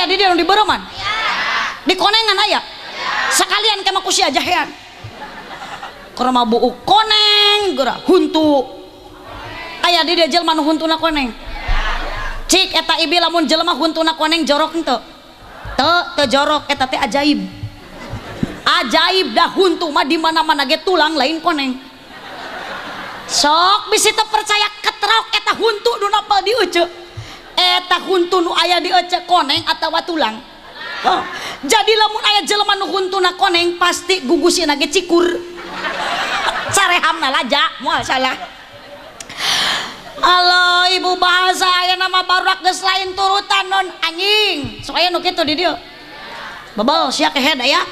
Aya di dieu nu dibeureuman? Di konengan aya? Sekalian ke mah ku sia jahean. Keur mah buuk koneng geura huntu. Aya di dieu jelema nu huntuna koneng? Cik eta ibi lamun jelema huntuna koneng jorok henteu? Teu, teu jorok eta teh ajaib. Ajaib dah huntu mah di mana-mana ge tulang lain koneng. Sok bisi teu percaya ketrok eta huntu nu napal di ece. Eta huntu nu aya di ece koneng atawa tulang. Oh. Jadi lamun aya jelema nu huntuna koneng pasti gugusina ge cikur. Sarehamna laja moal salah. Halo ibu bahasa aya nama barudak geus lain turutan non anjing. Sok aya nu kitu di dieu. Bebel sia kehed aya.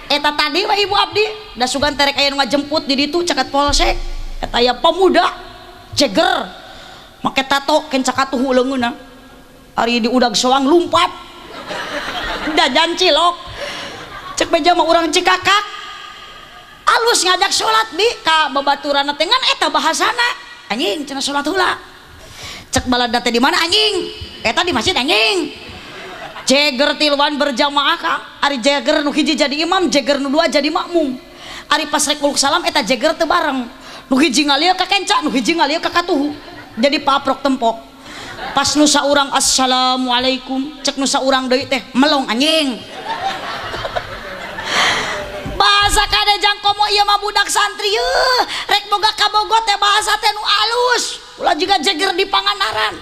Eta tadi mah ibu abdi da sugan terek aya nu ngajemput di ditu caket polsek. Eta aya pemuda ceger make tato kenca katuhu leungeunna. Ari di udag soang lumpat. Dajan cilok. Cek beja mah urang Cikakak. Alus ngajak salat bi ka babaturanna teh ngan eta bahasana. Anjing cenah salat heula. Cek balada teh di mana anjing? Eta di masjid anjing. Jeger tiluan berjamaah ka. Ari jeger nu hiji jadi imam, jeger nu dua jadi makmum. Ari pas rek uluk salam eta jeger teu bareng. Nu hiji ngalia ka kenca, nu hiji ngalia ka katuhu. Jadi paprok tempok. Pas nu saurang assalamualaikum, cek nu saurang deui teh melong anjing. Bahasa kade jang komo ieu mah budak santri yeuh, rek boga kabogo teh bahasa teh nu alus. Ulah jiga jeger di Pangandaran.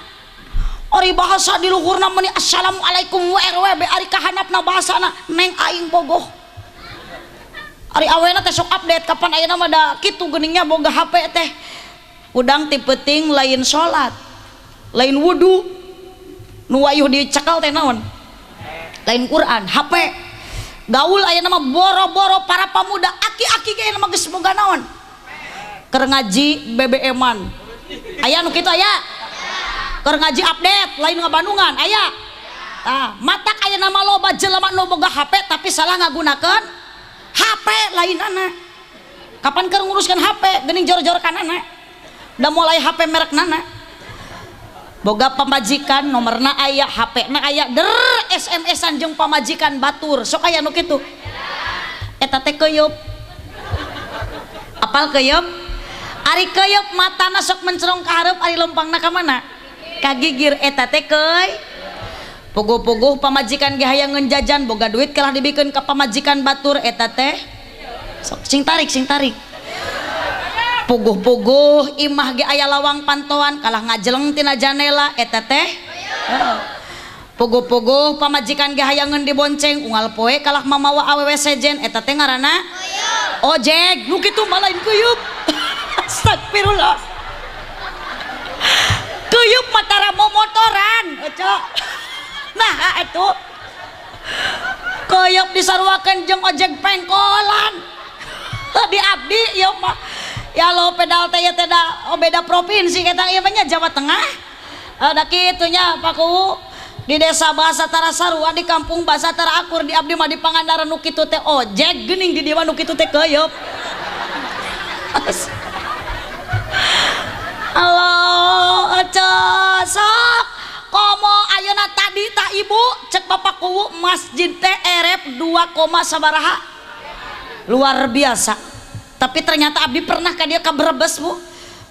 Ari bahasa di luhurna meuni assalamualaikum wa RWB ari kahanapna bahasana neng aing bogoh. Ari awena teh sok update kapan ayeuna mah da kitu geuningnya boga HP teh. Udang ti peuting lain salat, lain wudu. Nu wayuh dicekal teh naon? Lain Quran, HP. Gaul ayeuna mah boro-boro para pemuda aki-aki ge ayeuna mah geus boga naon? Keur ngaji BBM-an. Aya nu kitu aya? Keur ngaji update lain ngabandungan aya. Tah, matak ayeuna mah loba jelema nu boga HP tapi salah ngagunakeun HP lainana. Kapan keur nguruskeun HP geuning jor-jor kanana. Da mulai HP merek nana. Boga pamajikan nomorna aya, HP-na aya, der SMS-an jeung pamajikan batur. Sok aya nu kitu. Eta teh keuyeup. Apal keuyeup? Ari keuyeup matana sok mencerong ka hareup, ari lempangna ka mana? Ka gigir. Eta teh keuy. Puguh-puguh pamajikan ge hayang jajan boga duit kalah dibikeun ka pamajikan batur eta teh. Sok sing tarik, sing tarik. Puguh-puguh imah ge aya lawang pantoan kalah ngajeleng tina janela eta teh. Puguh-puguh pamajikan ge hayangeun dibonceng unggal poe kalah mamawa awewe sejen eta teh ngaranna ojek. Nu kitu mah lain keuyeup. Astagfirullah. Keuyeup mah tara momotoran ece. Nah atuh keuyeup disaruakeun jeung ojek pengkolan. Di abdi ieu mah ya lo pedal teh ya teh da oh beda provinsi kita ieu mah nya Jawa Tengah. Da kitu nya Pak Kuwu. Di desa bahasa tara sarua, di kampung bahasa tara akur, di abdi mah di Pangandaran nu kitu teh ojek geuning di dieu mah nu kitu teh keuyeup. Allah ece sok komo ayeuna tadi tak ibu cek Bapak Kuwu masjid teh erep 2, sabaraha luar biasa. Tapi ternyata abdi pernah ka dia ka Brebes bu,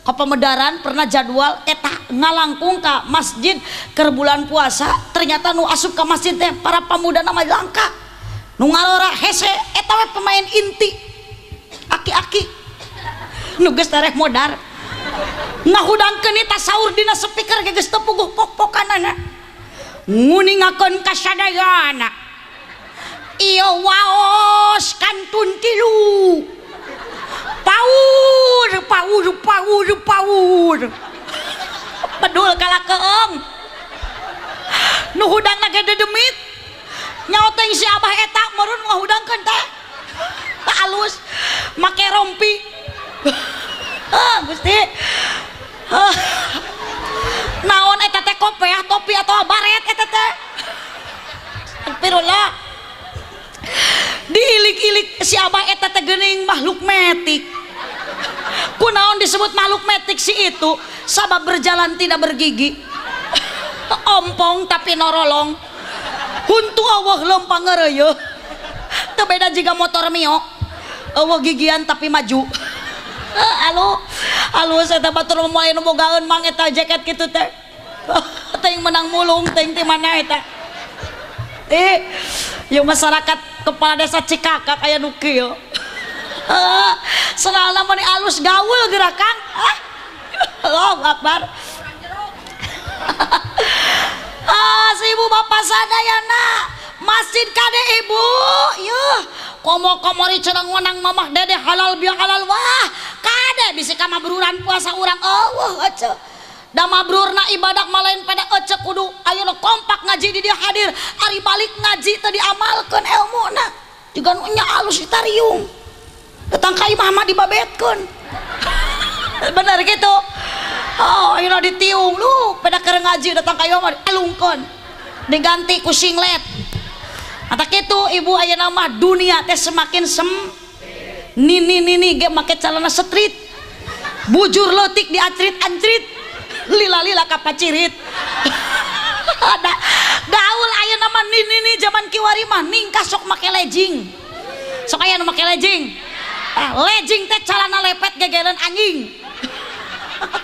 ke Pemedaran pernah jadwal eta ngalangkung ka masjid keur bulan puasa, ternyata nu asup ka masjid teh para pemuda nama langka nu ngalora hese eta we pemain inti aki-aki nu geus tereh modar ngahudangkeun eta saur dina speaker ge geus teu puguh pok-pokanana nguningakeun ka sadayana ieu waos kantun tilu paur paur paur paur pedul kala keeng nu hudangna ge dedemit nyaoteng si abah eta meureun ngahudangkeun teh alus make rompi. Gusti naon eta teh kopeah topi atau baret eta teh astagfirullah. Diilik-ilik si abah eta teh geuning makhluk metik. Kunaon disebut makhluk metik si itu? Sabab berjalan tidak bergigi. Ompong tapi norolong. Huntu awah lempang ngeureuy. Teu beda jiga motor Mio. Eueuh gigian tapi maju. Halo, halus eta batur moal nu bogaeun mang eta jaket kitu teh. Teuing menang mulung teuing ti mana eta. Yeuh masyarakat kepala desa Cikakak aya nu kieu. Senalna mah alus gaul gerakan. Allahu Akbar. Ibu bapak sadayana masjid kade ibu yuh komo komori cenah ngonang mamah dede halal biang halal wah kade bisi ka mabruran puasa urang eueuh ece da mabrurna ibadah malain pada ece kudu ayeuna kompak ngaji di dia hadir ari balik ngaji teu diamalkeun elmuna juga nu nya alus ditariung datang ka imah mah dibabetkeun. Bener gitu. Oh, ayeuna ditiung lu pada keur ngaji datang ka imah mah dialungkeun diganti ku singlet. Mata kitu ibu ayeuna mah dunia teh semakin sem nini nini ge make calana street bujur leutik diacrit-ancrit lila-lila kapacirit. Ada gaul ayeuna mah nini nini zaman kiwari mah ningkah sok make legging. Sok aya nu make legging. Legging teh calana lepet gegelen anjing.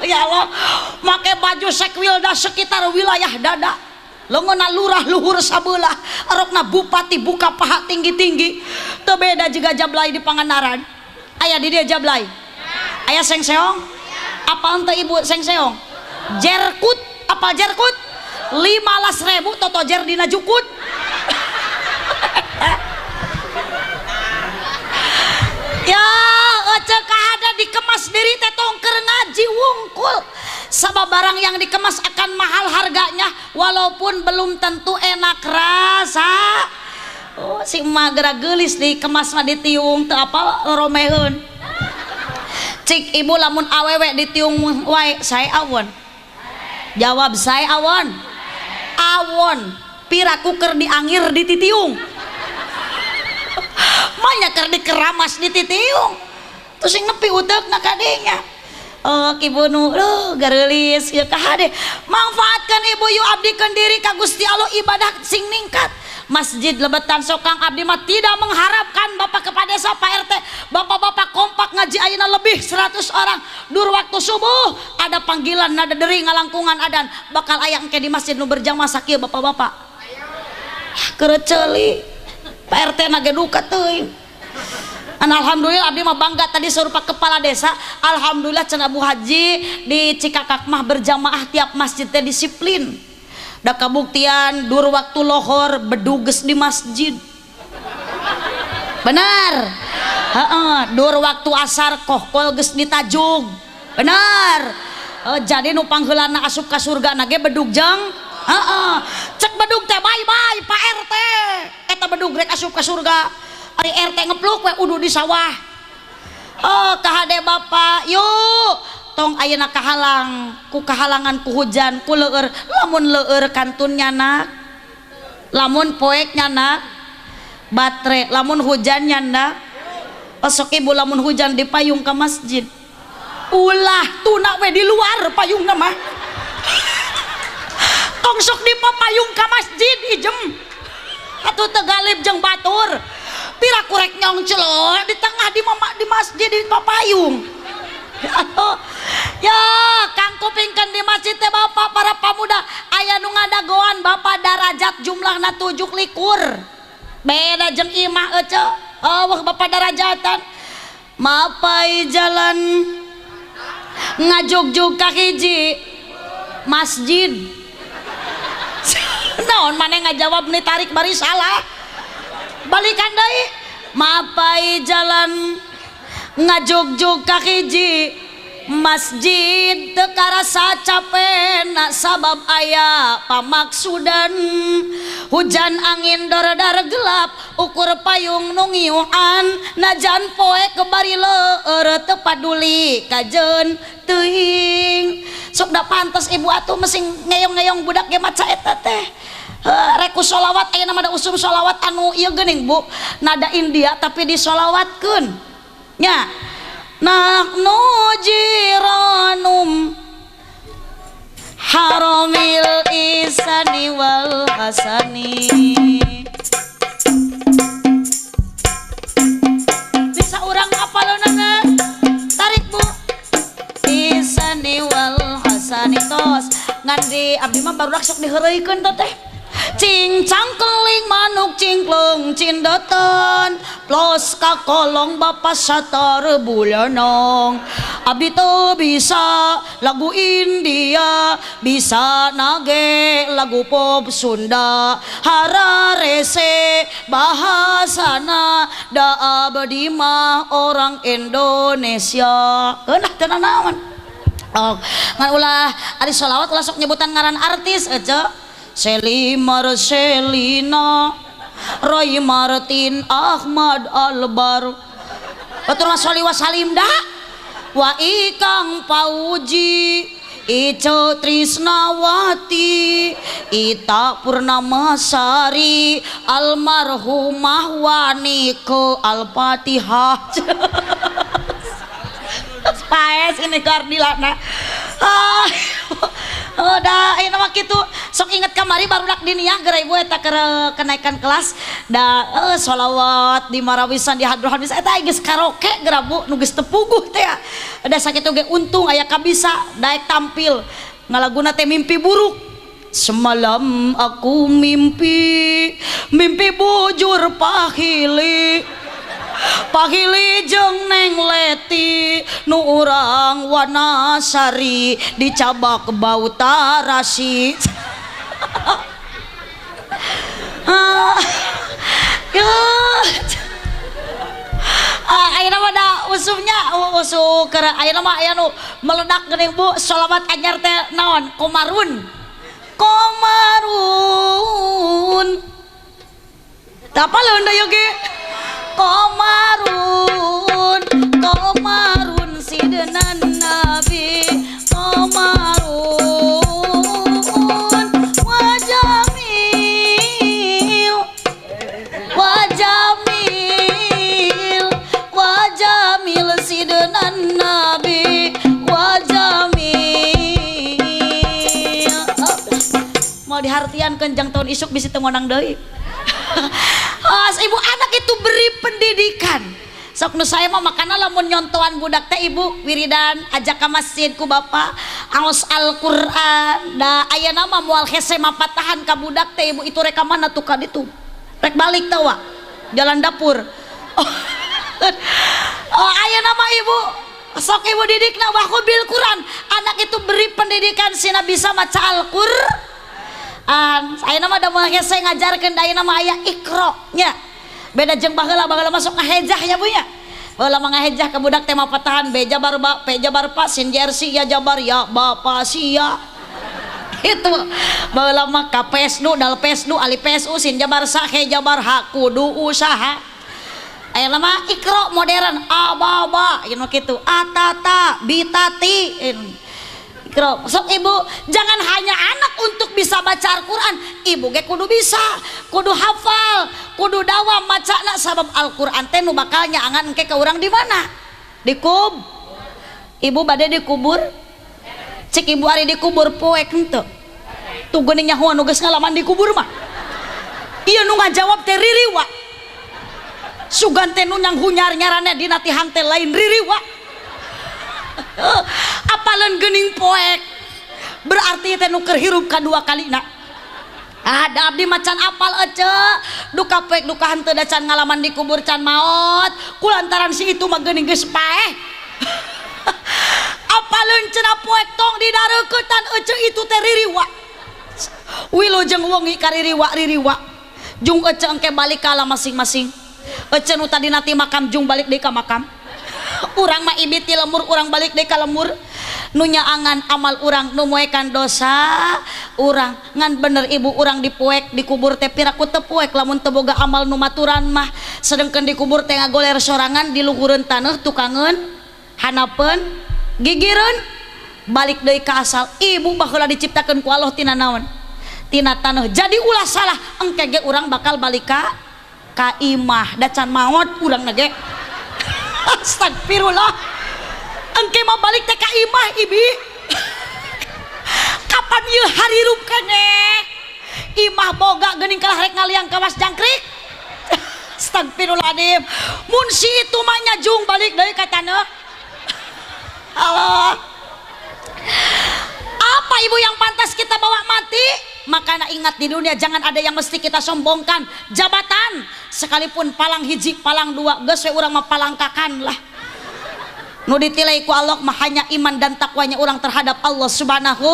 Ya Allah, make baju sekwilda sekitar wilayah dada. Leungeunna lurah luhur sabelah, erokna bupati buka paha tinggi-tinggi. Teu beda jiga jablay di Pangandaran. Aya di dieu jablay. Aya sengseong? Apa henteu ibu sengseong? Jerkut, apa jerkut? 15.000 totojer dina jukut. Ya, ece kahada dikemas diri teh tong keur ngaji wungkul. Sabab barang yang dikemas akan mahal harganya walaupun belum tentu enak rasa. Oh, si emak geura geulis dikemas mah ditiung teu apa romeheun. Cik ibu lamun awewe ditiung wae sae awon. Jawab sae awon. Awon piraku keur diangir dititiung. Manya keur dikeramas dititiung. Terus sing nepi uteukna kadinya. Oh, ibu nu gareulis ieu kahade. Manfaatkeun ibu yu abdikeun diri ka Gusti Allah ibadah sing ningkat. Masjid lebetan sokang abdi mah tidak mengharapkan bapak kepala desa Pak RT, bapak-bapak kompak ngaji ayeuna lebih 100 orang. Dur waktu subuh ada panggilan nada deri ngalangkungan adan bakal aya engke di masjid nu berjamaah sakieu bapak-bapak. Kereceli Pak RT na ge duka teuing. Alhamdulillah abdi mah bangga tadi serupa kepala desa. Alhamdulillah cenah Bu Haji di Cikakak mah berjamaah tiap masjid teh disiplin. Da kabuktian dur waktu lohor beduges di masjid. Benar. Heeh, dur waktu asar kohkol geus ditajug. Benar. Jadi nu pangheulana asup ka surga na ge bedug jeung heeh. Cek bedug teh bye bye Pak RT. Eta bedug rek asup ka surga. Ari RT ngepluk we udu di sawah. Oh, kahade bapak, yuk tong ayeuna kahalang, ku kahalangan ku hujan, ku leur, lamun leur kantun nyanak, lamun poek nyanak, batre, lamun hujan nyandak, osok ibu lamun hujan di payung ke masjid. Ulah tuna we di luar payungna mah. Tong sok di payung ka masjid ijem. Atuh teu galib jeung batur. Pira kurek nyong celok di tengah di mama di masjid di papayung. Ya kang kupingkeun di masjid teh bapak para pamuda aya nu ngadagoan bapak darajat jumlahna 27. Beda jeung imah ece. Eueuh bapak darajatan. Mapai jalan ngajugjug ka hiji masjid. Naon maneh ngajawab nih tarik bari salah. Balikan deui mapai jalan ngajugjug ka hiji masjid teu karasa capena sabab aya pamaksudan hujan angin dordar gelap ukur payung nu ngiuan najan poe kebari leur teu paduli kajeun teuing. Sok da pantes ibu atuh mesing ngeyong-ngeyong budak ge maca eta teh. Reku sholawat ayeuna mah da usum sholawat anu ieu geuning bu nada India tapi disolawatkeun nya. Nahnu jiranum Haramil Isani wal Hasani. Bisa urang apaleunana? Tarik Bu. Isani wal Hasani tos. Ngan di abdi mah barudak sok diheureuykeun teh. Cincang keling manuk cingklung cindetan plos kakolong bapak satar bulanong. Abdi teu bisa lagu India, bisa nage lagu pop Sunda, hararese bahasana da abdi mah orang Indonesia. Keunah teu nanaon. Oh, ngan ulah ari sholawat ulah sok nyebutan ngaran artis aja. Seli Marcelina, Roy Martin, Ahmad Albar. Batur mah sholli wa salim dah. Wa Ikang Pauji, Ice Trisnawati, Ita Purnamasari, almarhumah Wanike Al-Fatihah. Paes ini kardilana. Ah. Oh, dah ayeuna mah kitu. Sok inget kamari barudak diniah geura ibu eta kenaikan kelas da sholawat di marawisan di hadrohan bisa eta geus karaoke geura Bu nu geus teu puguh teh. Da sakitu ge untung aya kabisa daek tampil ngalaguna teh mimpi buruk. Semalam aku mimpi, mimpi bujur pahili. Pahili jeung Neng Leti nu urang Wanasari dicabak bau tarasi. Ayeuna mah da usumnya usu keur ayeuna mah aya nu meledak geuning Bu sholawat anyar teh naon Komarun. Komarun. Teu apaleun da ieu ge? Komarun, Komarun sidenan Nabi, Komarun wajamil, wajamil, wajamil sidenan Nabi, wajamil. Oh, mau dihartian kenjang tahun isuk bisi teu ngonang deui. As, ibu anak itu beri pendidikan. Sok nu saya mah makana lamun nyontoan budak teh ibu wiridan ajak ka masjid ku bapak aos Al-Qur'an. Da ayeuna mah moal hese mapatahan ka budak teh ibu itu rek ka mana tuh ka ditu. Rek balik teh wa jalan dapur. Oh, ayeuna mah ibu sok ibu didikna wa bil Quran. Anak itu beri pendidikan sina bisa maca Al-Qur'an. Ayeuna mah da moal hese ngajarkeun da ayeuna mah aya Iqra nya. Beda jeung baheula, baheula masuk ngahejah ya Bu ya. Baheula mah ngahejah ka budak teh mapatahan B jabar ba, P jabar pa, sin jer si ya jabar ya, ba pa si ya. Itu baheula mah ka pesnu, dal pesnu, alif pesu, sin jabar sa, he jabar ha, kudu usaha. Ayeuna mah Iqra modern, a ba ba, ieu kitu, a ta ta, bi ta ti. Sok ibu jangan hanya anak untuk bisa baca Al-Quran, ibu ge kudu bisa, kudu hafal, kudu dawam macana sabab Al-Quran teh nu bakal nyaangan engke ka urang di mana? Di kub. Ibu bade dikubur? Cik ibu ari dikubur poek henteu. Tuh geuning nyaho nu geus ngalaman dikubur mah. Ieu nu ngajawab teh ririwa. Sugan teh nu nyanghunyar nyarane dina tihang teh lain ririwa. Apaleun geuning poek berarti teh nu keur hirup kadua kalina. Ada abdi macan apal ece duka poek duka henteu da can ngalaman dikubur can maot kulantaran si itu mah geuning geus paeh. Apaleun cenah poek tong didareuketan ece itu teh ririwa. Wilujeng wengi kaririwa ririwa jung ece engke balik ka alam masing-masing. Ece nu tadina ti makam jung balik deui ka makam. Urang mah ibit ti lemur urang balik deui ka lemur. Nu nyaangan amal urang nu moekan dosa urang ngan bener ibu urang dipoek dikubur teh piraku teu poek lamun teu boga amal nu maturan mah. Sedengkeun dikubur teh ngagoler sorangan di luhureun taneuh tukangeun hanapeun gigireun balik deui ka asal. Ibu baheula diciptakeun ku Allah tina naon? Tina taneuh. Jadi ulah salah engke ge urang bakal balik ka imah da can maot urang na ge. Astagfirullah. Engke mah balik teh ka imah ibi. Kapan Pan ieu harirup keneh. Imah boga geuning kalah rek ngaliang kawas jangkrik. Astagfirullahaladzim. Mun si itu mah nyajung balik deui ka taneuh. Allah. Apa ibu yang pantas kita bawa mati? Makanya ingat di dunia jangan ada yang mesti kita sombongkan. Jabatan sekalipun palang hiji, palang dua, geus we urang mah palangkakan lah. Nu ditilai ku Allah mah hanya iman dan takwanya orang terhadap Allah Subhanahu.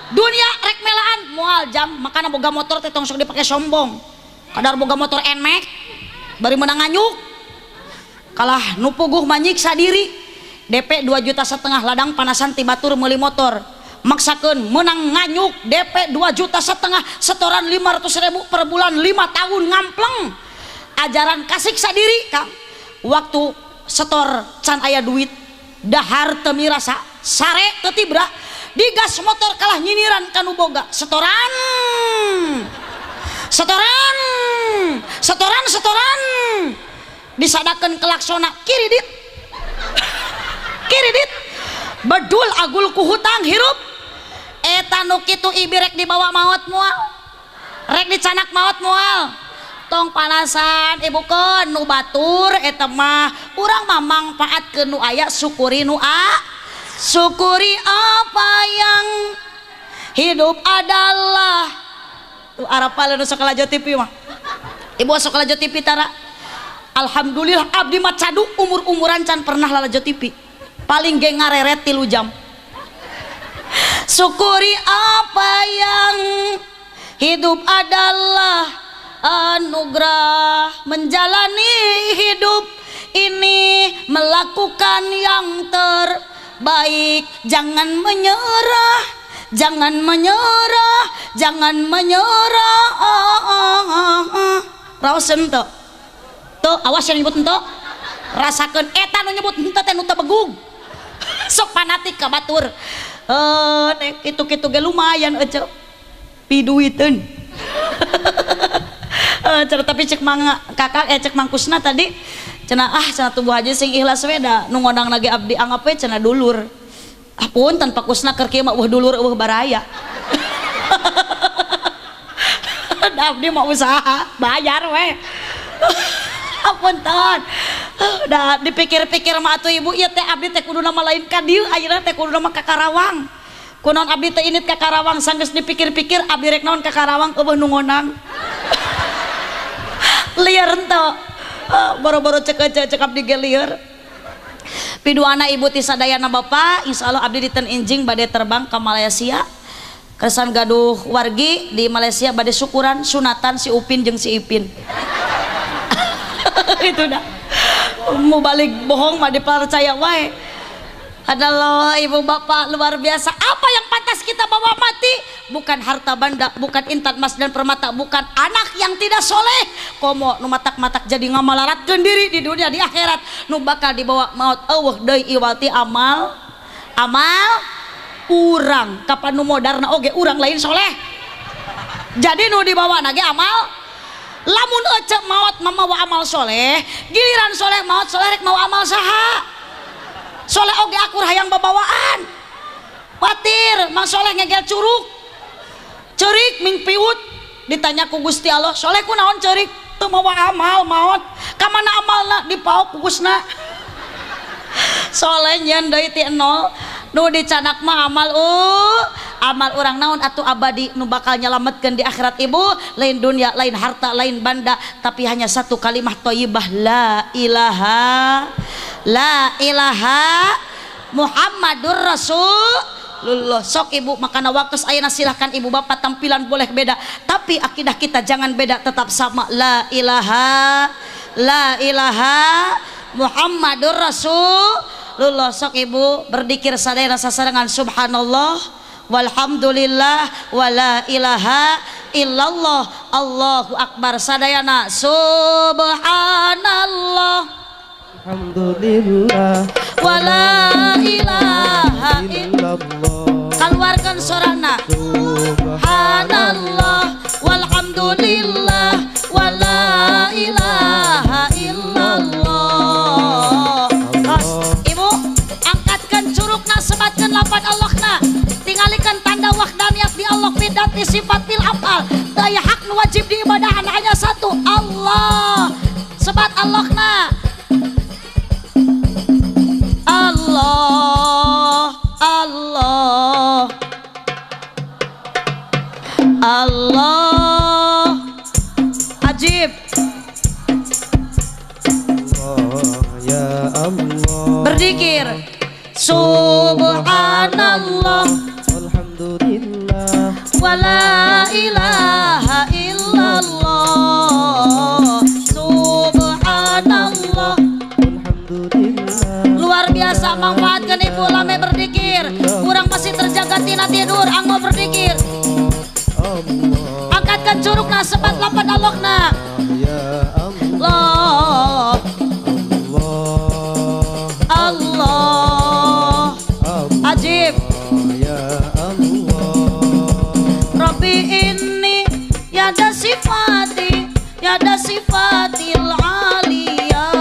Dunia rek melaan moal jam, makana boga motor teh tong sok dipake sombong. Kadar boga motor NMAX bari meunang nganyuk. Kalah nu puguh mah nyiksa diri. DP 2,5 juta ladang panasan ti batur meuli motor. Maksakeun menang nganyuk DP 2,5 juta setoran 500.000 per bulan 5 tahun ngampleng. Ajaran kasiksa diri Kang. Waktu setor can aya duit, dahar teu mirasa, sare teu tibra, digas motor kalah nyiniran kanu boga, setoran. Setoran, setoran, setoran. Disadakeun kelaksona kiridit. Kiridit. Bedul agul ku hutang hirup. Eta nu kitu ibi rek dibawa maot moal. Rek dicanak maot moal. Tong panasan ibu keun nu batur eta mah urang mah mangpaatkeun nu aya, syukuri nu a. Syukuri apa yang hidup adalah. Tuh arapal nu sok lalajo TV mah. Ibu sok lalajo TV tara. Alhamdulillah abdi mah cadu umur-umuran can pernah lalajo TV. Paling ge ngareret 3 jam. Syukuri apa yang hidup adalah anugerah, menjalani hidup ini melakukan yang terbaik, jangan menyerah, jangan menyerah, jangan menyerah. Raos henteu. Tuh awas yang nyebut henteu. Rasakeun eta nu nyebut henteu teh nu teu begug. Sok fanatik ka batur. Nek kitu-kitu ge lumayan ece. Piduiteun. Tapi cek mang kakak cek mangkusna tadi cenah ah cenah tubuh aja sing ikhlas we da nu ngondang lagi abdi anggap we cenah dulur. Ah pun tanpa kusna keur kieu mah eueuh dulur eueuh baraya. Da abdi mah usaha bayar we. Apunten. Da dipikir-pikir mah atuh ibu ieu teh abdi teh kuduna mah lain ka dieu ayeuna teh kuduna mah ka Karawang. Kunaon abdi teh init ka Karawang sanggeus dipikir-pikir abdi rek naon ka Karawang eueuh nu ngondang. Lieur henteu. Boro-boro cek cek abdi ge lieur. Piduana ibu ti sadayana bapak, insyaallah abdi diten injing bade terbang ka Malaysia. Kesan gaduh wargi di Malaysia bade syukuran sunatan si Upin jeung si Ipin. Itu dah. Mau balik bohong mah dipercaya wae. Adalah ibu bapak luar biasa. Apa yang pantas kita bawa mati? Bukan harta banda, bukan intan emas dan permata, bukan anak yang tidak soleh. Komo nu matak-matak jadi ngamalaratkeun diri di dunia di akhirat. Nu bakal dibawa maut eueuh deui iwal ti amal. Amal urang. Kapan nu modarna oge urang lain soleh. Jadi nu dibawa nage amal. Lamun ece maot mamawa amal soleh, giliran soleh maot soleh rek mawa amal saha? Soleh oge akur hayang babawaan. Watir mang soleh ngegel curug. Ceurik ming piut ditanya ku Gusti Allah, soleh ku naon ceurik? Teu mawa amal maot. Ka mana amalna dipaok ku Gusna. Soleh nyeun deui ti nol. Nu dicanak mah amal amal urang naon atuh abadi nu bakal nyelametkeun di akhirat ibu, lain dunia, lain harta, lain banda, tapi hanya satu kalimah thayyibah, la ilaha la ilaha Muhammadur Rasulullah. Sok ibu makana waktu ayeuna silahkan ibu bapak tampilan boleh beda, tapi akidah kita jangan beda, tetap sama, la ilaha la ilaha Muhammadur Rasulullah. Sok ibu berdikir sadaya sasarengan subhanallah walhamdulillah wala ilaha illallah Allahu akbar sadayana subhanallah alhamdulillah wala ilaha illallah. Keluarkan sorana subhanallah walhamdulillah wala ilaha illallah. Ibu angkatkan curugna, sebatkan lapan Allahna, tinggalikan tanda wahdana. fi sifat fil af'al. Teu aya hak nu wajib diibadahan hanya satu, Allah. Sebat Allahna. Allah, Allah, Allah. Ajib. Allah ya Allah. Berzikir. Subhanallah, alhamdulillah, wala ilaha illallah. Subhanallah, alhamdulillah. Luar biasa manfaatkan ibu lame berzikir. Kurang masih terjaga tina tidur anggo berzikir. Angkatkan curugna sebat lapan Allahna. Ya Allah, Allah, Allah. Ajib. Ya Allah. Rabbi inni yada sifati, yada sifatil aliyah,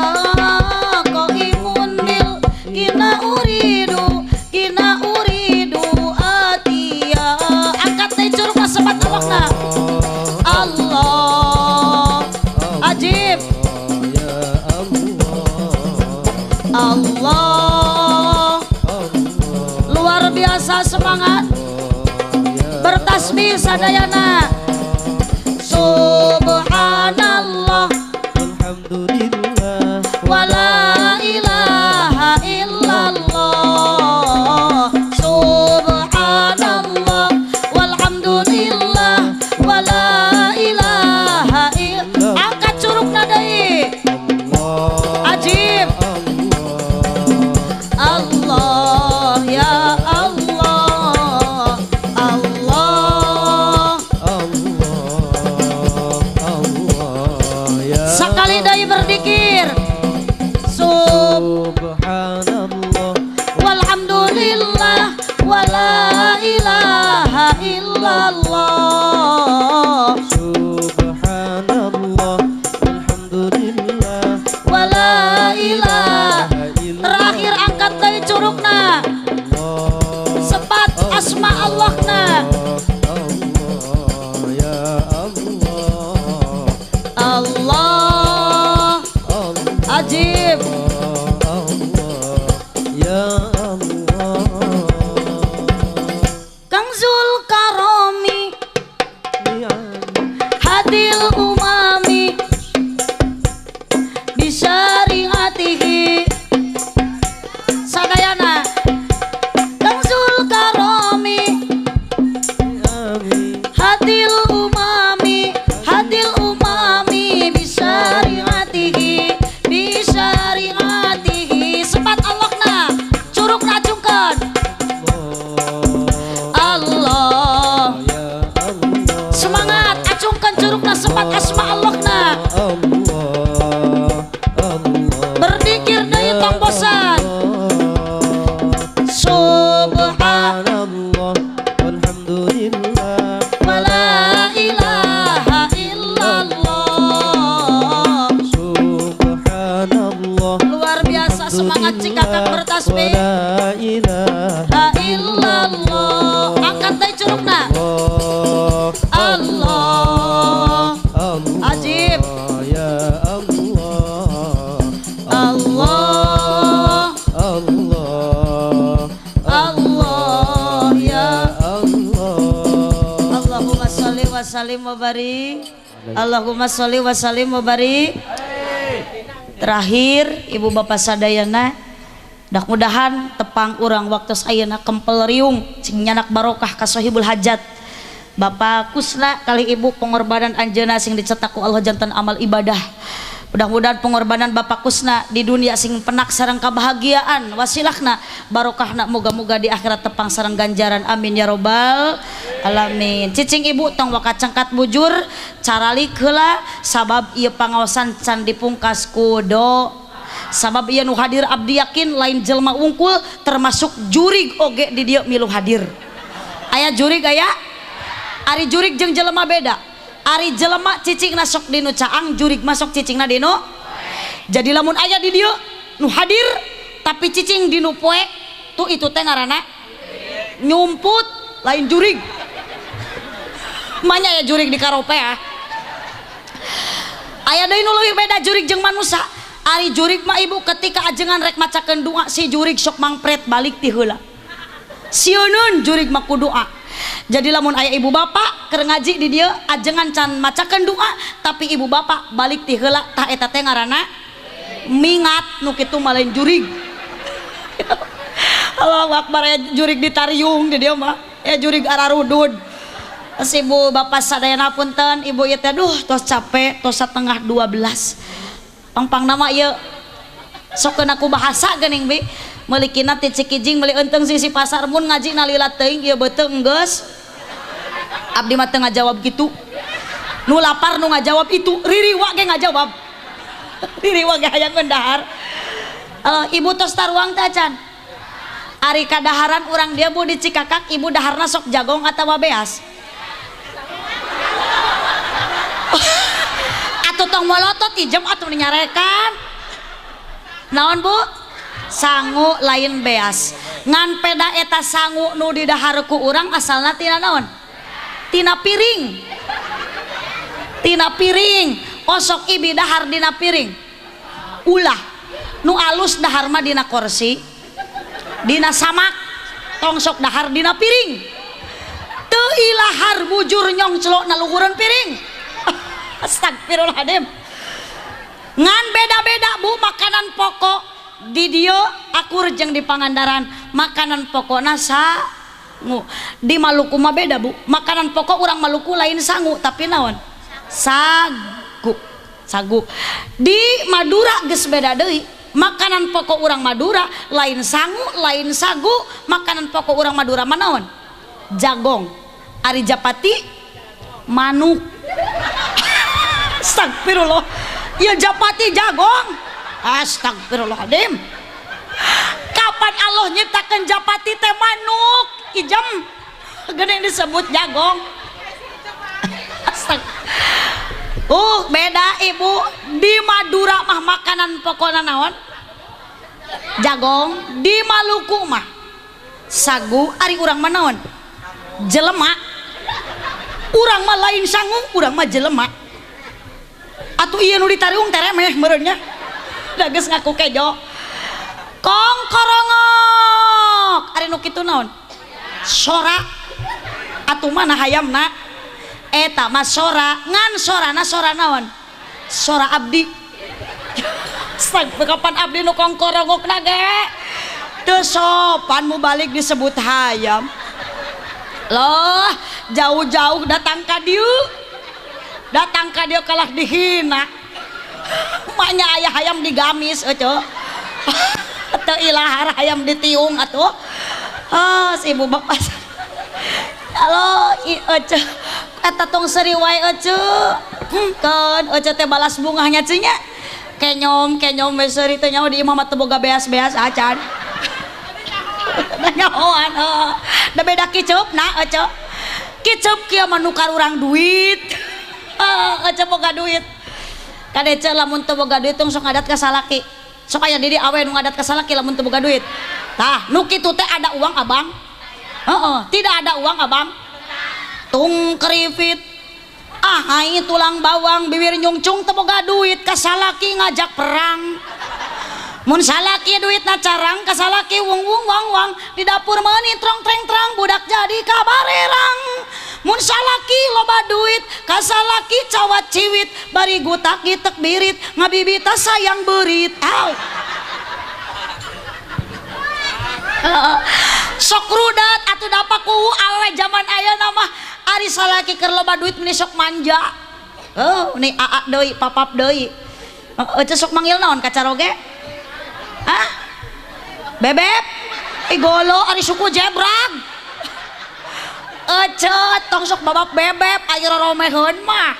qaimun bil kina uridu, kina uridu atiya. Angkat teh curugna sebat Allahna. Allah. Ajib. Ya Allah. Allah. Luar biasa semangat. Bertasbih sadayana. Subhanallah, alhamdulillah, wala ilaha illallah. Subhanallah, walhamdulillah, wala ilaha illallah. Angkat curugna deui. Ajib. Allah ya Allah, Allah, Allah, Allah ya. Sekali deui berzikir. Subhanallah, walhamdulillah, wala ilaha illallah. Subhanallah, alhamdulillah, wala ilaha. Terakhir angkat deui curugna. Sebat asma Allahna. Allah ya Allah, Allah. Ajib. Allah ya Allah. Kang Zul Karomi, hadil umami, bisyariatihi. Sadayana. Kang Zul Karomi, hadil umami, hadil umami, bisyariatihi, bisyariatihi. Sebat Allahna, curugna acungkeun. Allah. Semangat, acungkeun curugna sebat asma Allahna. Berzikir deui tong bosan. Subhanallah, alhamdulillah, wala ilaha illallah. Subhanallah. Luar biasa semangat cikakak bertasbih. Wala ilaha illallah. Angkat deui curugna. Allah. Ajib. Ya Allah, Allah, Allah, Allah ya Allah. Allahumma sholli wa sallim wa barik. Allahumma sholli wa sallim wa barik. Terakhir ibu bapak sadayana, mudah-mudahan tepang urang waktu ayeuna kempel riung cing nyanak barokah ka sohibul hajat. Bapak Kusna kali ibu pengorbanan anjeunna sing dicetak ku Allah jantan amal ibadah. Mudah-mudahan pengorbanan Bapak Kusna di dunia sing penak sareng kebahagiaan wasilahna barokahna moga-moga di akhirat tepang sareng ganjaran, amin ya robbal alamin. Cicing ibu tong waka cengkat bujur caralik heula sabab ieu pangaosan can dipungkas ku do. Sabab ieu nu hadir abdi yakin lain jelma wungkul termasuk jurig oge di dieu milu hadir. Aya jurig aya? Ari jurig jeung jelema beda. Ari jelema cicingna sok dinu caang, jurig masuk cicingna dinu. Jadi lamun aya di dieu nu hadir tapi cicing dinu poe tuh itu teh ngaranna nyumput lain jurig. Manya ya jurig di karope ya. Aya deui nu leuwih beda jurig jeung manusa. Ari jurig mah ibu ketika ajengan rek macakeun doa si jurig sok mangpret balik ti heula. Sieuneun jurig mah ku doa. Jadi lamun aya ibu bapak keur ngaji di dieu ajengan can macakeun doa tapi ibu bapak balik ti heula tah eta teh ngaranna mingat nu kitu mah lain jurig. Allahu akbar aya jurig ditariung di dieu mah. Ya jurig ararudud. Terus ibu bapak sadayana punten ibu ieu teh duh tos capek tos 11:30. Pangpang nama ieu sok keun aku bahasa geuning bi. Meulikina ti Cikijing meuli eunteung sisi pasar mun ngaji nalila teuing ieu beuteung geus. Abdi mah teu ngajawab kitu. Nu lapar nu ngajawab itu, ririwa ge ngajawab. Ririwa ge hayang dahar. Ibu tos taruang teh acan. Ari kadaharan urang dia bu di Cikakak ibu daharna sok jagong atawa beas. Atuh tong molotot ijem atuh nyarekan. Naon bu? Sangu lain beas. Ngan peda eta sangu nu didahar ku urang asalna tina naon? Tina piring. Tina piring. Osok ibi dahar dina piring. Ulah. Nu alus dahar mah dina kursi. Dina samak. Tong sok dahar dina piring. Teu ilahar bujur nyongclok na luhureun piring. Astagfirullahaladzim. Ngan beda-beda bu makanan pokok di dieu akur jeung di Pangandaran makanan pokokna sangu. Di Maluku mah beda bu, makanan pokok urang Maluku lain sangu tapi naon? Sagu. Sagu. Di Madura geus beda deui. Makanan pokok urang Madura lain sangu, lain sagu, makanan pokok urang Madura mah naon? Jagong. Ari japati manuk. Astagfirullah. Ya japati jagong. Astagfirullahaladzim. Kapan Allah nyiptakan japati teh manuk ijem geuning disebut jagong. Astag. Beda ibu di Madura mah makanan pokokna naon? Jagong. Di Maluku mah sagu. Ari urang mah naon? Jelema. Urang mah lain sangu, urang mah jelema. Atuh ieu nu ditariung teh remeh meureun nya. Da geus ngaku kejo. Kong korongok. Ari nu kitu naon? Sora. Atuh mana hayamna? Eta mah sora, ngan sorana sora naon? Sora abdi. Astagfirullah, kapan abdi nu kong korongokna ge? Teu sopan mu balik disebut hayam. Loh, jauh-jauh datang ka dieu. Datang ka dieu kalah dihina. Maknya ayah hayam digamis euceu. Teu ilahar hayam ditiung atuh. Ah, si ibu bapak. Halo, euceu. Eta tong seuri wae euceu. Keun euceu teh balas bungahnya ceu nya. Kenyom, kenyom we seuri teh nyaho di imah mah teu boga beas-beas acan. Nyahoan heuh. Da beda kiceupna euceu. Kiceup kieu mah nukar urang duit. Euceu boga duit. Kade ceu lamun teu boga duit tong sok ngadat ka salaki. Sok aya di awe nu ngadat ka salaki lamun teu boga duit. Tah, nu kitu teh ada uang abang. Heeh, tidak ada uang abang. Tung kerifit. Ahai tulang bawang bibir nyungcung teu boga duit ka salaki ngajak perang. Mun salaki duitna carang ka salaki wung wung wang wang di dapur meuni trong treng trang budak jadi kabarerang. Mun salaki loba duit ka salaki cawat ciwit bari gutak gitek birit ngabibita sayang beurit. Au. Sok rudat atuh dapak ku awewe jaman ayeuna mah ari salaki keur loba duit meni sok manja. Heuh, ni aa deui papap deui. Euceu sok manggil naon ka caroge? Hah? Bebek? Igolo ari suku jebrag. Ece tong sok babak bebek ayo romeheun mah.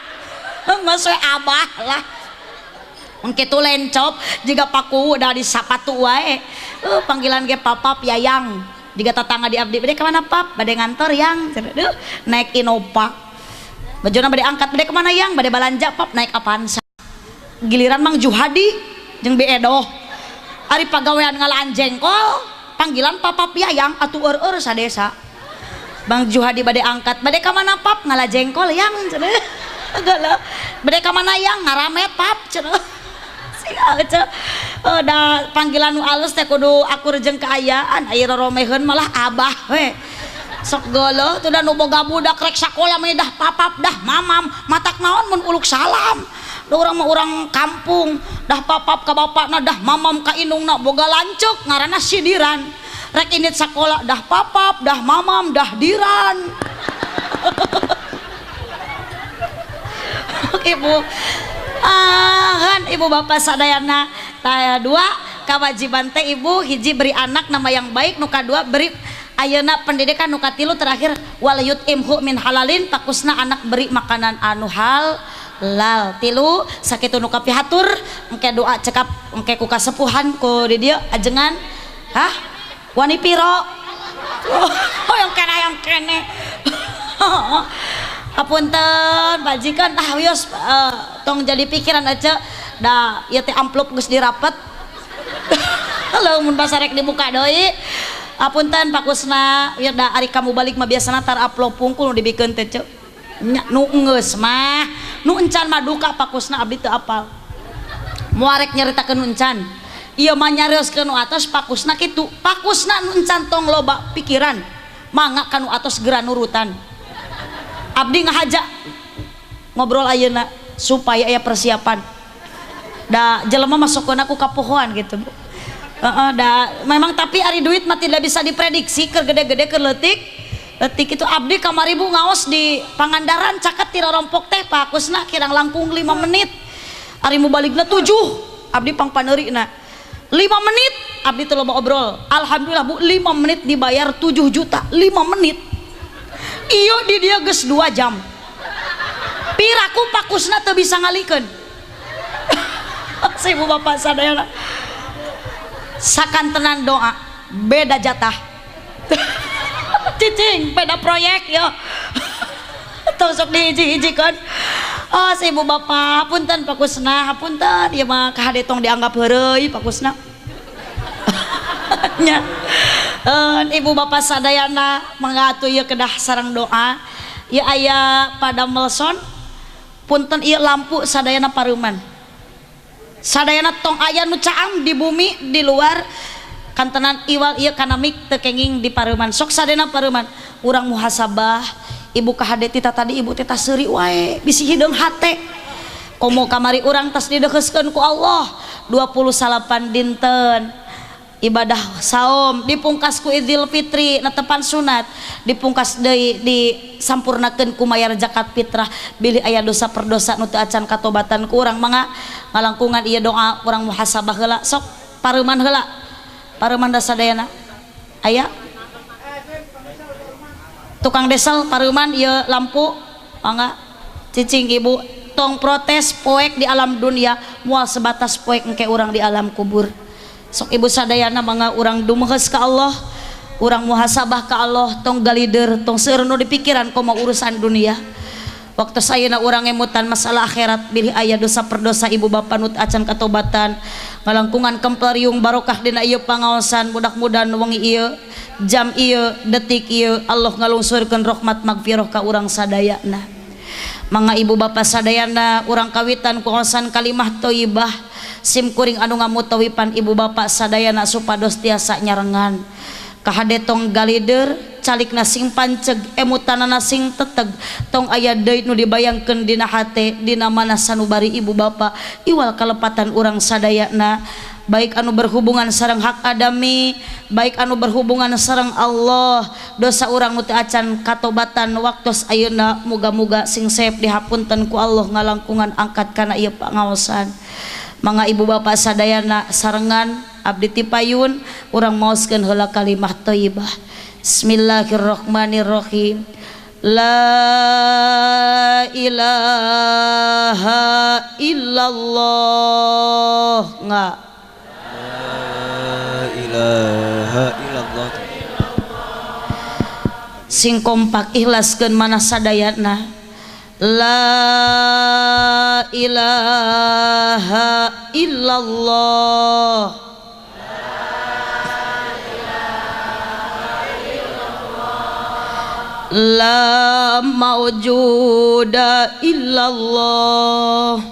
Geus we abah lah. Mun kitu lencop jiga paku udah di sapatu wae. Panggilan ge papap yayang. Jiga tetangga di abdi bade kemana pap? Bade ngantor yang. Duh, naik Innova. Bajuna bade angkat bade kemana yang? Bade balanja pap naik Avanza. Giliran Mang Juhadi jeung Bi Edoh. Ari pagawean ngalaan jengkol panggilan papap yayang atuh eur-eur sadesa. Bang Juhadi bade angkat bade ka mana pap ngala jengkol yang cenah. Geuleuh. Bade ka mana yang ngaramet pap cenah. Sing ece. Da panggilan nu alus teh kudu akur jeung kaayaan, aya roromeheun malah abah we. Sok geuleuh teu da nu boga budak rek sakola mah dah papap dah mamam, matak naon mun uluk salam. Da urang mah urang kampung, dah papap ka bapakna dah mamam ka indungna boga lanceuk ngaranna sidiran. Rek init sakola dah papap dah mamam dah diran. Ibu ahan ibu bapak sadayana taya dua kewajiban teh ibu hiji beri anak nama yang baik, nu kadua beri ayeuna pendidikan, nu katilu terakhir wal yutimhu min halalin pakusna anak beri makanan anu halal. Tilu sakitu nu kapihatur engke doa cekap engke ku kasepuhan ku di dieu ajengan. Hah? Wani piro? Oh, yang kene yang kene. Apunten bajikan ah wios tong jadi pikiran aja da ieu teh amplop geus dirapet. Lamun basarek dibuka deui. Apunten pakusna ieu da ari kamu balik mah biasana tar amplop pungkul nu dibikeun teh ceu. Nya nu geus mah, nu encan mah duka pakusna abdi teu apal. Moal rek nyaritakeun nu encan. Ieu mah nyarioskeun nu atos pakusna kitu. Pakusna nu encan tong loba pikiran. Mangga ka nu atos geura nurutan. Abdi ngahaja ngobrol ayeuna supaya aya persiapan. Da jelema masukkeun ku kapohoan gitu, Bu. Heeh, da memang tapi ari duit mah tidak bisa diprediksi keur gede-gede keur leutik. Leutik itu abdi kamari Bu ngaos di Pangandaran caket ti rorompok teh pakusna kirang langkung 5 menit. Ari mubaligna 7, abdi pangpaneurina. 5 menit abdi teu loba obrol. Alhamdulillah Bu 5 menit dibayar 7 juta, 5 menit. Iyo di dia geus 2 jam. Piraku pakusna teu bisa ngalikeun. Ibu bapak sadayana. Sakantenan doa beda jatah. Cicing beda proyek yo. Tong sok dihiji-hijikeun. Oh ibu bapak hapunten pakusna, hapunten ieu mah kahade tong dianggap heureuy pakusna. Nya. Ibu bapak sadayana mangga atuh ieu kedah sareng doa. Ieu aya pada melson punten ieu lampu sadayana pareuman. Sadayana tong aya nu caang di bumi di luar kantenan iwal ieu kana mik teu kenging di pareuman. Sok sadayana pareuman urang muhasabah ibu kahade tita tadi ibu teh seuri wae bisi hideung hate. Komo kamari urang tas dideukeskeun ku Allah 28 dinten ibadah saum dipungkas ku Idul Fitri netepan sunat dipungkas deui disampurnakeun ku mayar zakat fitrah bilih aya dosa perdosa nu teu acan katobatan ku urang mangga ngalangkungan ieu doa urang muhasabah heula sok pareuman heula pareuman da sadayana aya tukang desel pareuman ieu lampu mangga cicing ibu tong protes poek di alam dunia moal sebatas poek engke urang di alam kubur. Sok ibu sadayana mangga urang dumehes ka Allah, urang muhasabah ka Allah, tong galider, tong seueur nu dipikiran komo urusan dunia. Waktu sayeuna urang ngemutan masalah akhirat bilih aya dosa perdosa ibu bapa nu acan katobatan, ngalangkungan kempleriung barokah dina ieu pangaosan mudah-mudahan wengi ieu, jam ieu, detik ieu Allah ngalungsurkeun rahmat magfirah ka urang sadayana. Mangga ibu bapa sadayana urang kawitan ku ngaosan kalimah thayyibah sim kuring anu ngamutawipan ibu bapak sadayana supados tiasa nyarengan kahade tong galider calikna sing panceg emutanana sing teteg tong aya deui nu dibayangkeun dina hate dina mana sanubari ibu bapak iwal kalepatan urang sadayana baik anu berhubungan sareng hak adami baik anu berhubungan sareng Allah dosa urang nu teu acan katobatan waktos ayeuna muga-muga sing seep dihapunten ku Allah ngalangkungan angkat kana ieu pangaosan. Mangga ibu bapak sadayana sarengan abdi ti payun urang maoskeun heula kalimah thayyibah. Bismillahirrahmanirrahim. La ilaha illallah. Enggak. La ilaha illallah. Sing kompak ikhlaskeun mana sadayana. La ilaha illallah. La ilaha illallah. La maujuda illallah.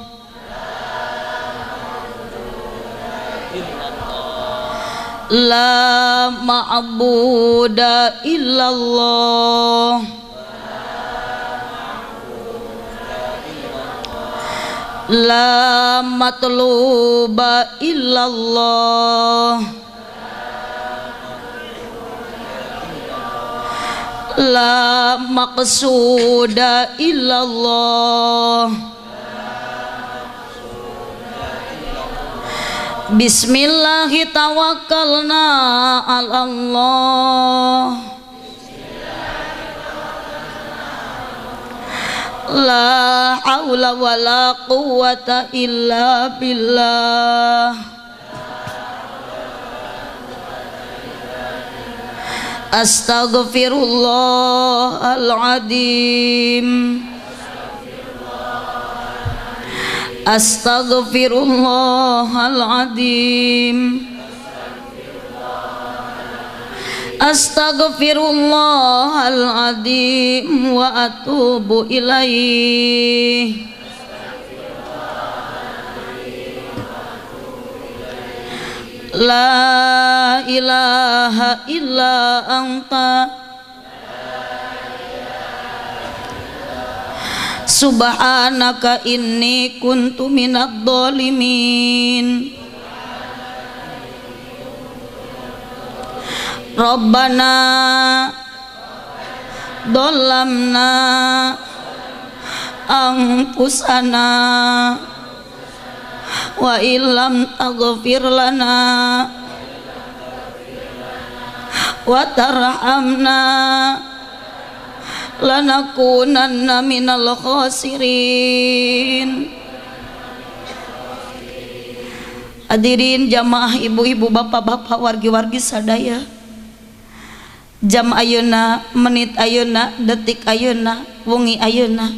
La ma'buda illallah. La matluba illallah. La maqsuda illallah. Bismillahi tawakkalna ala Allah. La haula wala quwwata illa billah. Astaghfirullahaladzim. Astaghfirullahaladzim. Astaghfirullahaladzim wa atubu ilaih. La ilaha illa anta subhanaka inni kuntu minadh dhalimin. Rabbana dhalamna anfusana wa illam taghfir lana wa tarhamna lanakunanna minal khasirin. Hadirin jamaah, ibu-ibu, bapak-bapak, wargi-wargi sadaya, jam ayeuna, menit ayeuna, detik ayeuna, wengi ayeuna,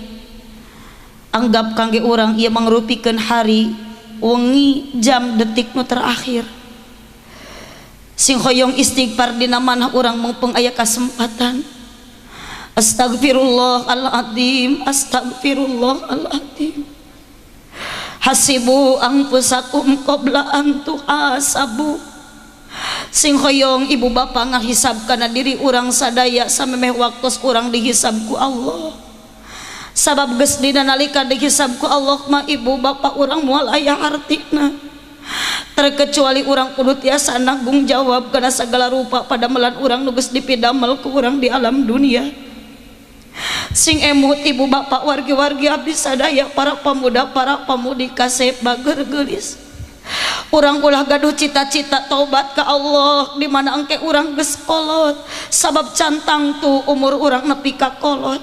anggap kangge urang ieu mangrupikeun hari, wengi, jam, detik nu terakhir. Sing hoyong istighfar dina manah urang mumpung aya kasempatan. Astagfirullahaladzim, astagfirullahaladzim. Hasibu anfusakum qabla an tuhasabu. Sing hoyong ibu bapak ngahisab kana diri urang sadaya samemeh waktos urang dihisab ku Allah. Sabab geus dina nalika dihisab ku Allah mah ibu bapak urang moal aya hartina. Terkecuali urang kudu tiasa nanggung jawab kana segala rupa padamelan urang nu geus dipidamel ku urang di alam dunia. Sing emut ibu bapak wargi-wargi abdi sadaya, para pemuda para pemudi kasep bager geulis. Urang ulah gaduh cita-cita taubat ka Allah di mana engke urang geus kolot, sabab cantang tu umur urang nepi ka kolot.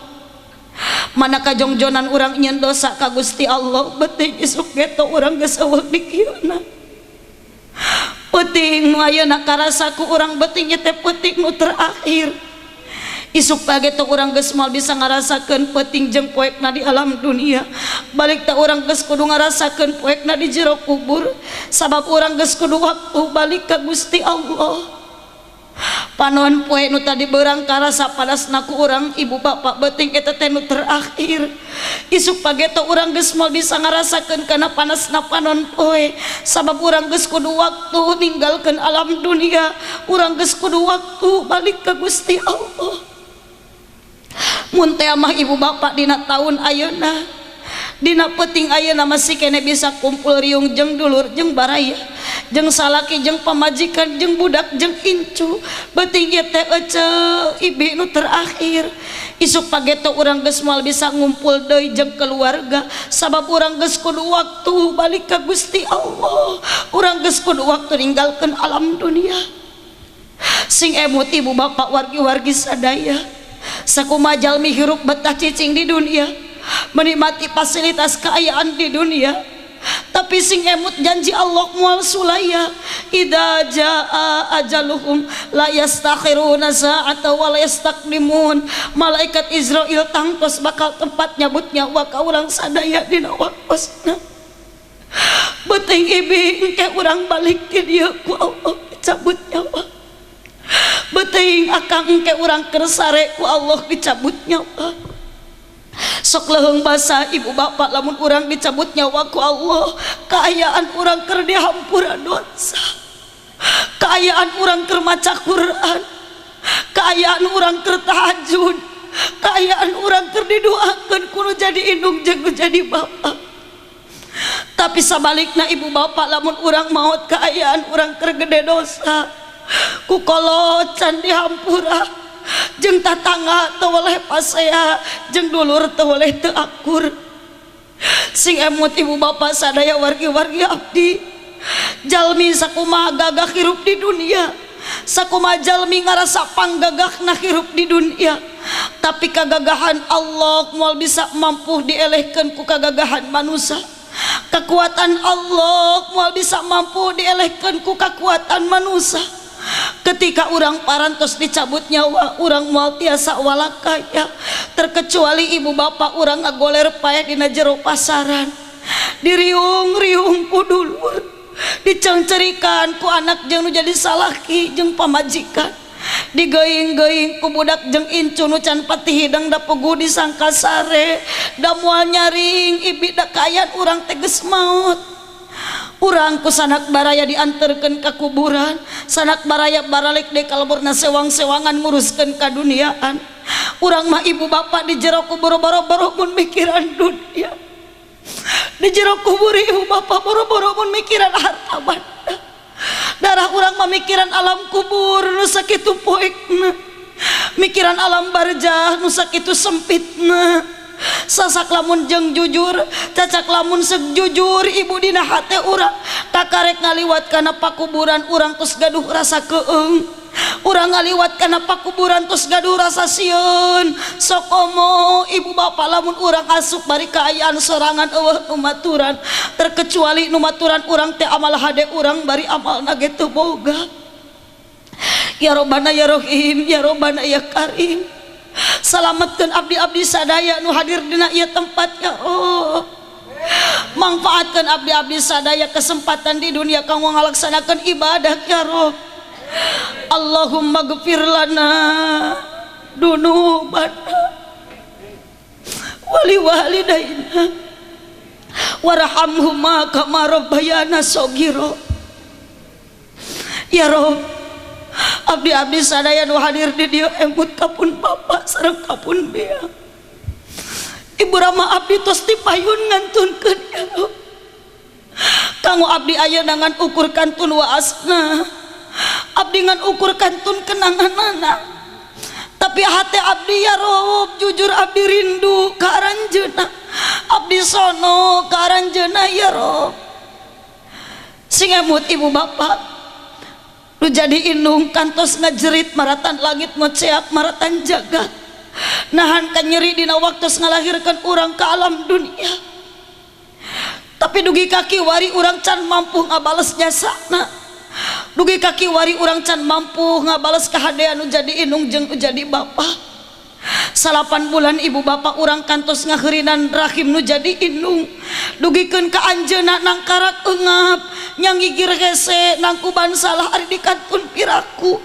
Mana kajongjonan urang nyeun dosa ka Gusti Allah, beuting isuk geto urang geus eueuh di kieuna. Peuting nu ayeuna karasa ku urang beuting teh peuting nu terakhir. Isuk page teh urang geus moal bisa ngarasakeun peuting jeung poekna di alam dunia. Balik teh urang geus kudu ngarasakeun poekna di jero kubur, sabab urang geus kudu waktu balik ka Gusti Allah. Panon poe nu tadi beurang karasa padasna ku urang ibu bapak beuting eta teh nu terakhir. Isuk page teh urang geus moal bisa ngarasakeun kana panasna panon poe, sabab urang geus kudu waktu ninggalkeun alam dunia, urang geus kudu waktu balik ka Gusti Allah. Mun teh mah ibu bapak dina taun ayeuna, dina peuting ayeuna masih kene bisa kumpul riung jeung dulur jeung baraya, jeung salaki jeung pamajikan jeung budak jeung incu, beuting ieu teh eceu ibi nu terakhir. Isuk pageto urang geus moal bisa ngumpul deui jeung keluarga, sabab urang geus kudu waktu balik ka Gusti Allah, urang geus kudu waktu ninggalkeun alam dunia. Sing emut ibu bapak wargi-wargi sadaya, sakumaha jalmi hirup betah cicing di dunia, menikmati fasilitas keayaan di dunia, tapi sing emut janji Allah mual sulaya. Idza jaa ajaluhum la yastakhiruna sa'ata wa la yastaqdimun. Malaikat Israil tangtos bakal tempat nyabut nyawa ka urang sadaya dina waktosna. Beuting ibi engke urang balik ti dieu ku Allah cabut nyawa. Beuting Teuing akang engke urang keur sare ku Allah dicabut nyawa. Sok leuheung basa ibu bapak lamun urang dicabut nyawa ku Allah, kaayaan urang keur dihampura dosa, kaayaan urang keur maca Quran, kaayaan urang keur tahajud, kaayaan urang keur didoakeun ku nu jadi indung jeung nu jadi bapak. Tapi sabalikna ibu bapak lamun urang maot kaayaan urang keur gede dosa, ku kolot can dihampura, jeung tatangga teu weleh pasea, jeung dulur teu weleh teu akur. Sing emut ibu bapak sadaya wargi-wargi abdi, jalmi sakumaha gagah hirup di dunia, sakumaha jalmi ngarasa panggagahna hirup di dunia, tapi kagagahan Allah moal bisa mampu dielehkeun ku kagagahan manusia. Kekuatan Allah moal bisa mampu dielehkeun ku kekuatan manusia. Ketika urang parantos dicabut nyawa, urang moal tiasa walakaya, terkecuali ibu bapak urang ngagoler paeh dina jero pasaran, diriung-riung ku dulur, dicengcerikan ku anak jeung nu jadi salaki jeung pamajikan, digeuing-geuing ku budak jeung incu nu can pati hidang da puguh disangka sare, da moal nyaring ibi da kaayaan urang teh geus maot. Urang ku sanak baraya dianterkeun ka kuburan, sanak baraya baralik deui ka leburna sewang-sewangan nguruskeun kaduniaan. Urang mah ibu bapak di jero kubur boro-boro mun mikiran dunia, di jero kubur ibu bapak boro-boro mun mikiran harta banda. Darah urang mah mikiran alam kubur nu sakitu poekna, mikiran alam barjah nu sakitu sempitna. Sasak lamun jeung jujur, cacak lamun seg jujur ibu dina hate urang, kakarek ngaliwat kana pakuburan urang tos gaduh rasa keung, urang ngaliwat kana pakuburan tos gaduh rasa sieun. Sokomo ibu bapak lamun urang asup bari kaayaan sorangan eueuh nu maturan, terkecuali nu maturan urang teh amal hade urang bari amalna ge teu boga. Ya Robbana ya Rohim, ya Robbana ya Karim, salametkeun abdi-abdi sadaya nu hadir dina ieu tempat ya Allah. Mangfaatkeun abdi-abdi sadaya kesempatan di dunia kanggo ngalaksanakeun ibadah ya Rabb. Allahumma gfir lana dunubana wali walidaina warhamhuma kama rabbayana shaghira. Ya Rabb, abdi-abdi sadaya nu hadir di dieu emut kapun bapak sareng kapun bea. Ibu rama abdi tos dipayun ngantunkeun ya Rabb. Kanggo abdi ayeuna ngan ukur kantun waasna, abdi ngan ukur kantun kenanganana, tapi hate abdi ya Rabb jujur abdi rindu ka aranjeunna, abdi sono ka aranjeunna ya Rabb. Sing emut ibu bapak nu jadi indung kantos ngajerit maratan langit moceak maratan jagat, nahan kanyeri dina waktu ngalahirkan urang ke alam dunia. Tapi dugi kaki wari urang can mampu ngabales jasana, dugi kaki wari urang can mampu ngabales kahadean nu jadi indung jeung nu jadi bapak. 8 bulan ibu bapak urang kantos ngaheurinan rahim nu jadi indung, dugikeun ka anjeunna nangkarak eungap, nyanggigir hese nangkuban salah ari dikantun piraku.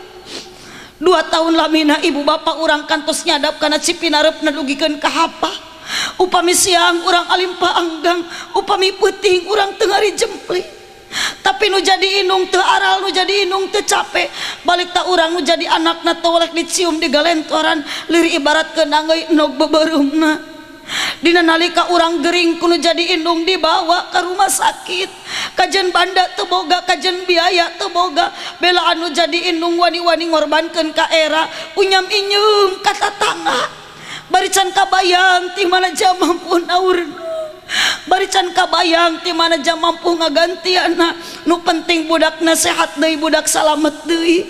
2 tahun lamina ibu bapak urang kantos nyadap kana cipinareupna dugikeun ka hapa. Upami siang urang alimpa anggang, upami peuting urang teu ngari jempli. Tapi nu jadi indung teu aral, nu jadi indung teu capek, balik ta urang nu jadi anakna teu welek dicium di galentoran, lieur ibaratkeun angeuy nog beubeurumna. Dina nalika urang gering ku nu jadi indung dibawa ka rumah sakit, kajen banda teu boga, kajen biaya teu boga, bela anu jadi indung wani-wani ngorbankeun ka era, unyam inyeum ka tatangga, bari can kabayang ti mana jam mampu naurna, bari can kabayang ti mana jam mampu ngagantianna. Nu penting budakna sehat deui, budak salamet deui.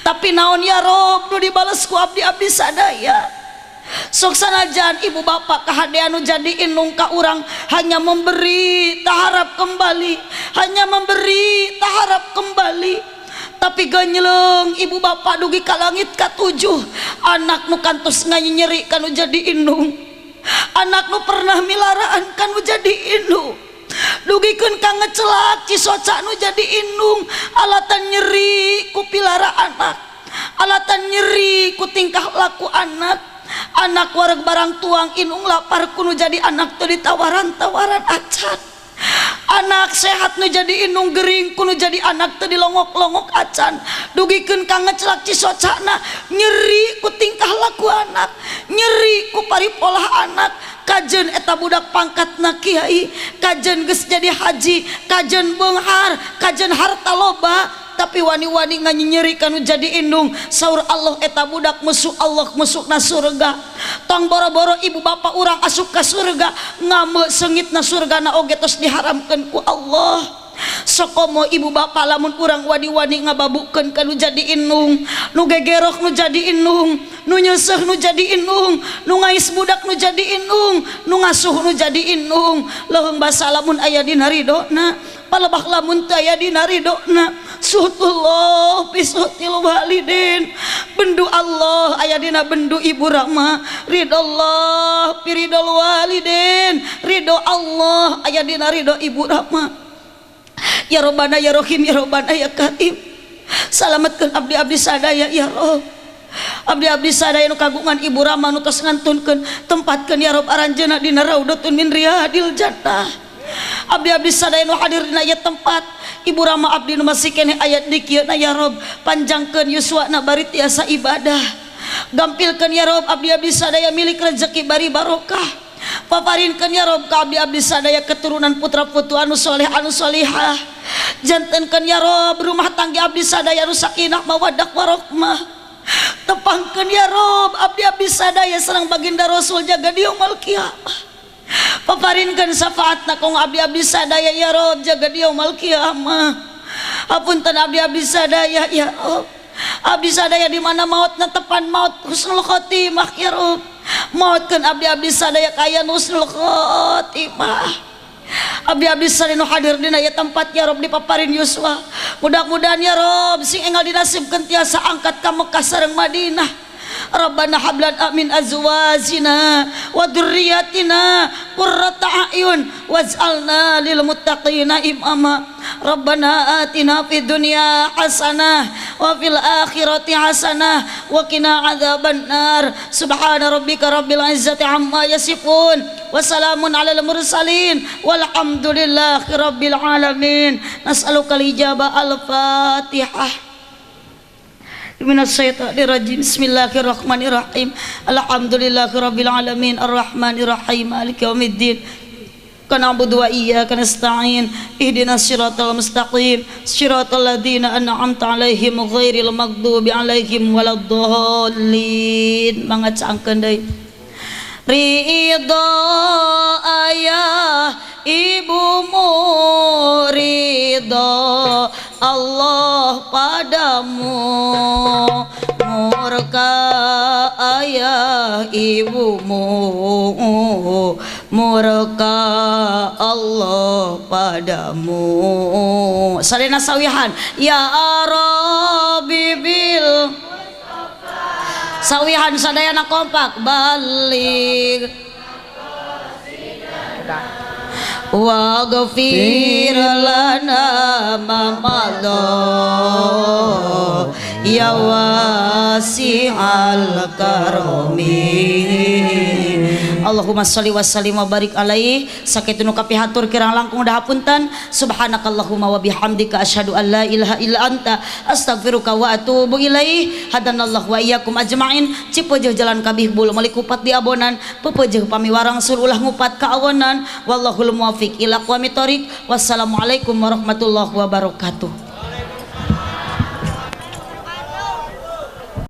Tapi naon ya Rob nu dibales ku abdi-abdi sadaya. Sok sanajan ibu bapak kahadean nu jadi indung ka urang hanya memberi taharap kembali, hanya memberi taharap kembali. Tapi ganyeleng ibu bapak dugi ka langit katujuh, anak nu kantos nganyeri kanu jadi indung, anak nu pernah milaraan kanu jadi indung, dugikeun ka ngecelak cisoca nu jadi indung, alatan nyeri ku pilara anak, Alatan nyeri ku tingkah laku anak. Anak wareg barang tuang inung lapar kuno jadi anak teu ditawaran-tawaran acan. Anak sehat nu jadi inung gering kuno jadi anak teu dilongok-longok acan. Dugikeun ka ngecelak cisocana nyeri ku tingkah laku anak, nyeri ku paripolah anak. Kajen eta budak pangkatna kiai, kajen geus jadi haji, kajen beunghar, kajen harta loba, tapi wani-wani nganyeri kanu jadi indung. Saur Allah eta budak musuh Allah musukna surga. Tong boro-boro ibu bapak urang asup ka surga, ngame sengitna surgana oge tos diharamkeun ku Allah. Sokomo ibu bapak lamun urang wani-wani ngababukeun kanu jadi indung, nu gegerok nu jadi indung, nu nyeuseuh nu jadi indung, nu ngais budak nu jadi indung, nu ngasuh nu jadi indung. Leuheung basa lamun aya dina ridona, palebah lamun teu aya dina ridona. Suhtullah fi suhtil walidin, bendu Allah aya dina bendu ibu rama. Ridallah fi ridal walidin, ridho Allah aya dina ridho ibu rama. Ya Robbana ya Rohim ya Robbana ya Karim, salametkeun abdi-abdi sadaya ya Rob. Abdi-abdi sadaya nu kagungan ibu rama nu tos ngantunkeun, tempatkeun ya Rob aranjeunna dina raudhatun min riyadil jannah. Abdi-abdi sadaya nu hadir dina ieu tempat, ibu rama abdi nu masih keneh aya di kieu na ya Rob, panjangkeun yuswana bari tiasa ibadah. Gampilkeun ya Rob abdi-abdi sadaya milik rezeki bari barokah. Paparinkeun ya Rob ka abdi-abdi sadaya keturunan putra putu anu soleh anu solihah. Jantenkeun ya Rob rumah tangga abdi sadaya anu sakinah mawaddah warahmah. Tepangkeun ya Rob abdi-abdi sadaya sareng baginda Rasul jaga di yaumul kiamah. Paparinkeun syafaatna kong abdi-abdi sadaya ya Rob jaga di yaumul kiamah. Hapunten abdi-abdi sadaya ya Rob. Abdi sadaya di mana mautna tepan maut husnul khotimah ya Rob. Mautkeun abdi-abdi sadaya kaya husnul khotimah. Abdi-abdi sadaya nu hadir dina ieu tempat ya Rob dipaparin yuswa. Mudah-mudahan ya Rob sing enggal dinasibkeun tiasa angkat ka Mekah sareng Madinah. Rabbana hab lana min azwajina wa dzurriyyatina qurrata a'yun waj'alna lil muttaqina imama. Rabbana atina fid dunya hasanah wa fil akhirati hasanah wa qina adzabannar. Subhana rabbika rabbil izzati amma yasifun wa salamun alal mursalin walhamdulillahi rabbil alamin. Nas'aluka al-ijabah. Al-Fatihah. Minasyaitonirrajim. Bismillahirrahmanirrahim. Alhamdulillahirabbil alamin arrahmanirrahim maliki yaumiddin. Na'budu wa iyyaka nasta'in. Ihdinas siratal mustaqim siratal ladzina an'amta 'alaihim ghairil maghdubi 'alaihim waladdallin. Mangga cangkeun deui. Ridho ayah ibumu, ridho Allah padamu. Murka ayah ibumu, murka Allah padamu. Salina sawihan ya Rabbi bil sawihan sadayana kompak balik waghfir lana ma madha ya wasi'al karami. Allahumma sholli wa sallim wa barik alaihi. Sakitu nu kapihatur kirang langkung dahapunten. Subhanakallahumma wa bihamdika asyhadu an la ilaha illa anta astaghfiruka wa atubu ilaih. Hadanallahu wa iyyakum ajmain. Cipeujeuh jalan kabih bulu meuli kupat di abonan, pepeujeuh pamiwarang sur ulah ngupat ka awonan. Wallahul muwaffiq ila aqwamit thoriq. Wassalamualaikum warahmatullahi wabarakatuh.